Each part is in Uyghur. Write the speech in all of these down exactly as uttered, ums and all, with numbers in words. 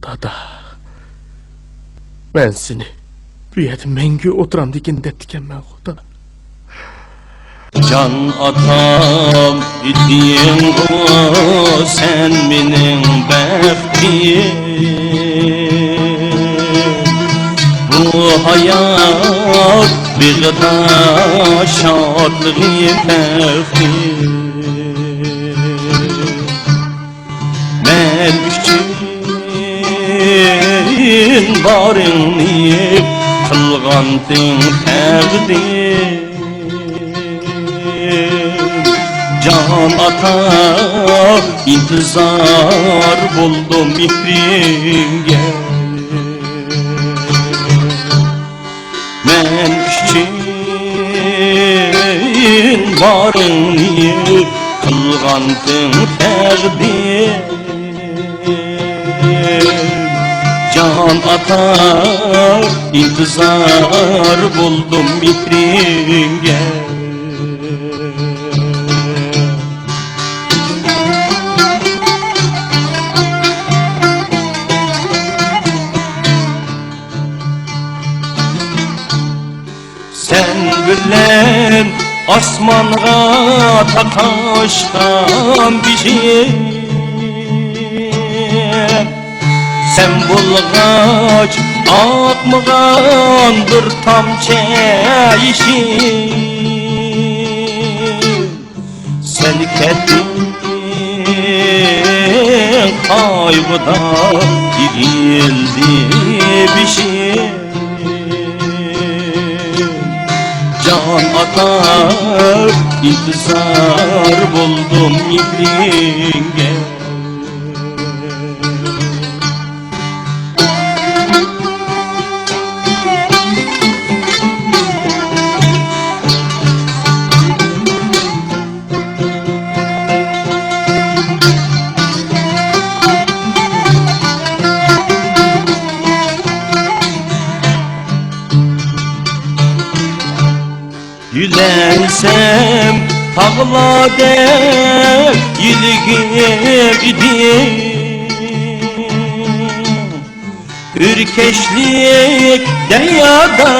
دادا، مەن سېنى بۇ يەردە مەڭگۈ ئولتۇرامدىكىن دەپتىكەنمەن، خۇدا. جان ئاتام ئىدىڭغۇ سەن مېنىڭ بەختىم، بۇ ھايات بېغىدا شادلىقى بەختىم. مەن ئۈچۈن بارىڭنى قىلغانتىڭ تەقدىر. جان ئاتا، ئىنتىزار بولدۇم مېھرىڭگە. مەن ئۈچۈن بارىڭنى قىلغانتىڭ تەقدىر. جان ئاتا، ئىنتىزار بولدۇم مېھرىڭگە. سەن بىلەن ئاسمانغا تاقاشقان بېشىم، سەن بولغاچ ئاقمىغان بىر تامچە يېشىم. سەن كەتتىڭ قايغۇدا ئېگىلدى بېشىم. جان ئاتا، ئىنتىزار بولدۇم مېھرىڭگە. يۆلەنسەم تاغلاردەك يۆلىگىم ئىدى. ئۆركەشلىك دەريادا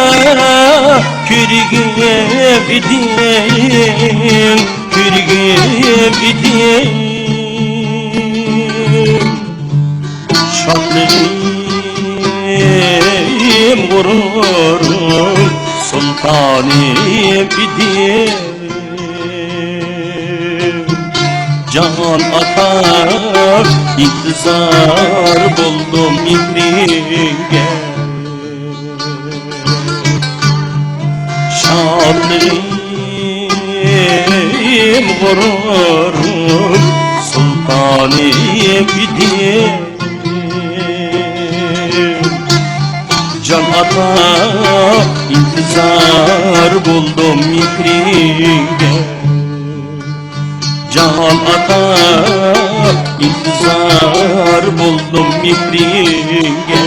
كۆرگۈم ئىدىڭ، كۆرگۈم ئىدىڭ. شادلىقىم، غۇرۇرۇم، سۇلتانىم ئىدىڭ. جان ئاتا، ئىنتىزار بولدۇم مېھرىڭگە. شادلىقىم، غۇرۇرۇم، سۇلتانىم ئىدىڭ. جان ئاتا، ئىنتىزار بولدۇم مېھرىڭگە. جان ئاتا، ئىنتىزار بولدۇم مېھرىڭگە.